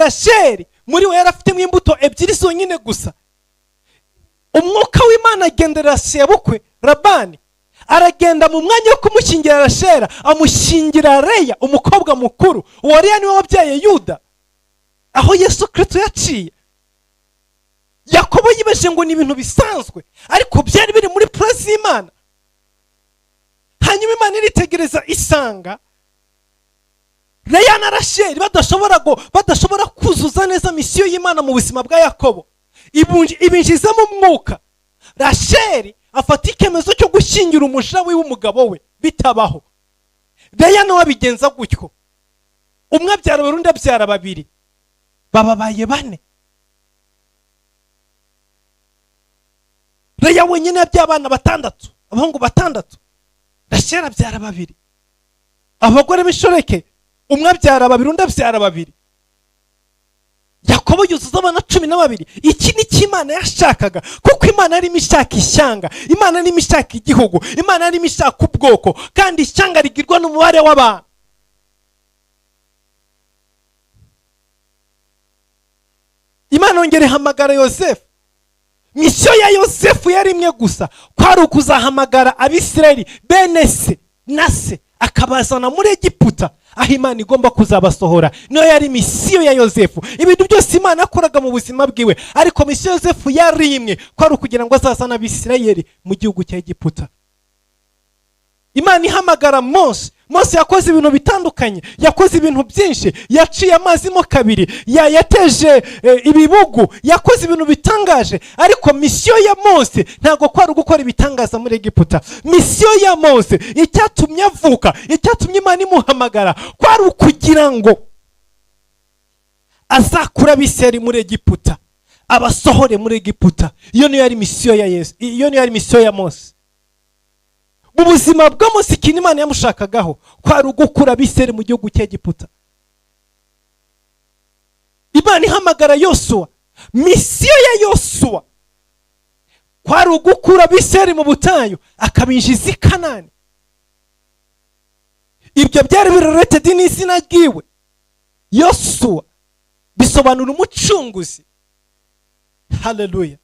Rasheli muri we yari afitemo imbuto ebyiri zonyine gusa. Umwuka w'Imana agenderera sebukwe Labani, aragenda mu mwanya wo kumushyingira Rasheli amushyingira Leya, umukobwa mukuru. Uwo Leya niwe wabyaye Yuda, aho Yesu Kirisito yaciye. Yakobo yibaje ngo ni ibintu bisanzwe, ariko byari biri muri plan z'Imana. Hanyuma Imana iritegereza isanga Leya na Rasheli badashobora kuzuza neza mission y'Imana mu buzima bwa Yakobo. Ibinjizamo umwuka. Rasheli afata icyemezo cyo gushyingira umuja we w'umugabo we bitabaho. Leya nawe abigenza gutyo. Umwe abyara babiri, undi abyara babiri, bababaye bane. Leya wenyine yabyaye abana batandatu, abahungu batandatu. Rasheli abyara babiri. Abagore b'inshoreke, umwe abyara babiri, undi abyara babiri. Yakobo yuzuza abana 12. Iki ni cyo Imana yashakaga, kuko Imana yarimo ishaka ishyanga, Imana yarimo ishaka igihugu, Imana yarimo ishaka ubwoko, kandi ishyanga rigirwa n'umubare w'abantu. Imana yongera ihamagara Yosefu. Misiyo ya Yosefu yari imwe gusa, kwari ukuzahamagara Abisirayeli bene se na se, akabazana muri Egiputa aho Imana igomba kuzabasohora. Niyo yari misiyo ya Yosefu. Ibintu byose Imana yakoraga mu buzima bwiwe, ariko misiyo ya Yosefu yari imwe, kwari ukugira ngo azazane Abisirayeli mu gihugu cya Egiputa. Imana ihamagara Mose. Mose yakoze ibintu bitandukanye, yakoze ibintu byinshi, yaciye amazi mo kabiri, yateje ibibugu, yakoze ibintu bitangaje. Ariko misiyo ya Mose ntabwo kwari ugukora ibitangaza muri Egiputa. Misiyo ya Mose, icyatumye avuka, icyatumye Imana imuhamagara, kwari ukugira ngo azakure Abisirayeli muri Egiputa, abasohore muri Egiputa. Iyo niyo yari misiyo ya Yesu, iyo niyo yari misiyo ya Mose. Mu buzima bwa Mose, ikintu Imana yamushakagaho kwari ugukura Abisirayeli mu gihugu cy'Egiputa. Imana ihamagara Yosuwa. Misiyo ya Yosuwa kwari ugukura Abisirayeli mu butayu akabinjiza i Kanani. Ibyo byari biri related n'izina ryiwe. Yosuwa bisobanura umucunguzi. Haleluya.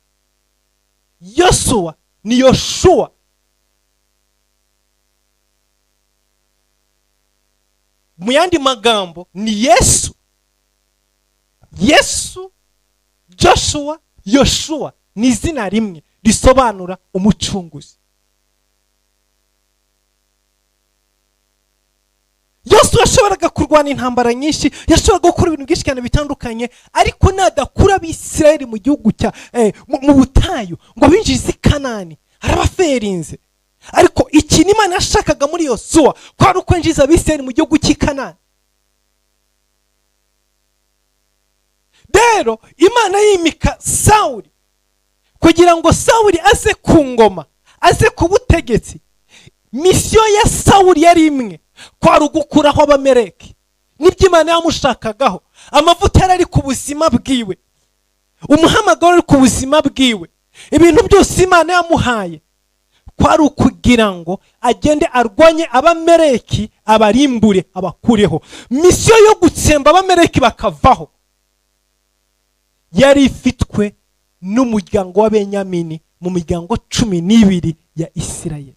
Yosuwa ni Yoshuwa. Mu yandi magambo ni Yesu. Yesu, Joshua, Yoshua ni izina rimwe risobanura umucunguzi. Yosuwa yashoboraga kurwana intambara nyinshi, yashoboraga gukora ibintu byinshi cyane bitandukanye, ariko nadakura Abisirayeli mu gihugu cya mu butayu ngo abinjize i Kanani, arabaferinze. Ariko ikintu Imana yashakaga muri Yosuwa kwari ukwinjiza Abisirayeli mu gihugu cy'i Kanani. Rero Imana yimika Sawuli kugira ngo Sawuli aze ku ngoma, aze ku butegetsi. Misiyo ya Sawuli yari imwe, kwari ugukuraho Abameleki. Nibyo Imana yamushakagaho. Amavuta yari ari ku buzima bwiwe, umuhamagaro uri ku buzima bwiwe, ibintu byose Imana yamuhaye kwari ukugira ngo agende arwanye Abameleki, abarimbure, abakureho. Misiyo yo gutsemba Abameleki bakavaho yari ifitwe n'umuryango wa Benyamini mu miryango 12 ya Isirayeli.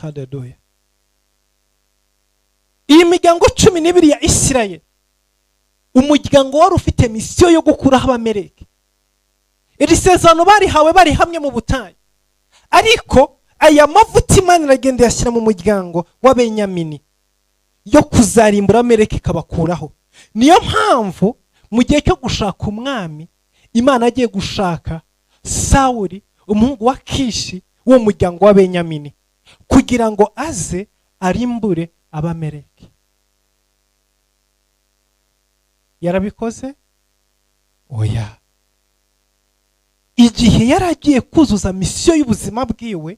Haleluya. Iyi miryango 12 ya Isirayeli, umuryango wari ufite misiyo yo gukuraho Abameleki. Iri sezerano barihawe bari hamwe mu butayu, ariko aya mavuta Imana iragenda iyashyira mu muryango wa Benyamini yo kuzarimbura Abameleki ikabakuraho. Niyo mpamvu mu gihe cyo gushaka umwami, Imana agiye gushaka Sawuli umuhungu wa Kishi wo mu muryango wa Benyamini kugira ngo aze arimbure Abameleki. Yarabikoze? Oya. Igihe yari agiye kuzuza misiyo y'ubuzima bwiwe,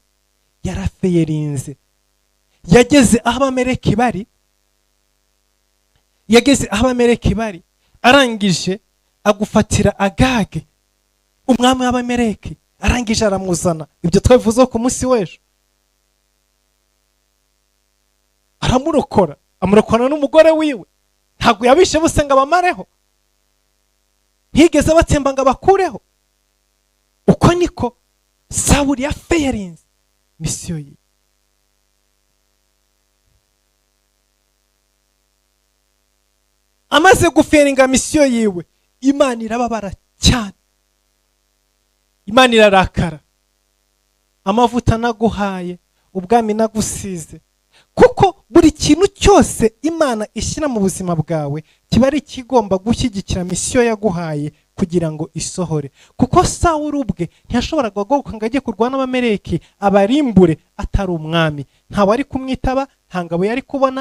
yarafeyerinze. Yageze aho Abameleki bari, yageze aho Abameleki bari, arangije agufatira Agage umwami w'Abameleki, arangije aramuzana. Ibyo twabivuzeho ku munsi w'ejo. Aramurokora, amurokora n'umugore wiwe. Ntabwo yabishe bose ngo abamareho, ntiyigeze abatsemba ngo abakureho. Uko niko Sawuli yafailinze mission ye. Amaze gufailinga mission yiwe, Imana irababara cyane, Imana irarakara. Amavuta naguhaye, ubwami nagusize, kuko buri kintu cyose Imana ishyira mu buzima bwawe kiba ari ikigomba gushyigikira mission yaguhaye kugira ngo isohore. Kuko Sawuli ubwe ntiyashoboraga guhaguruka ngo ajye kurwana n'Abameleki abarimbure atari umwami. Ntawe ari kumwitaba, nta ngabo yari kubona.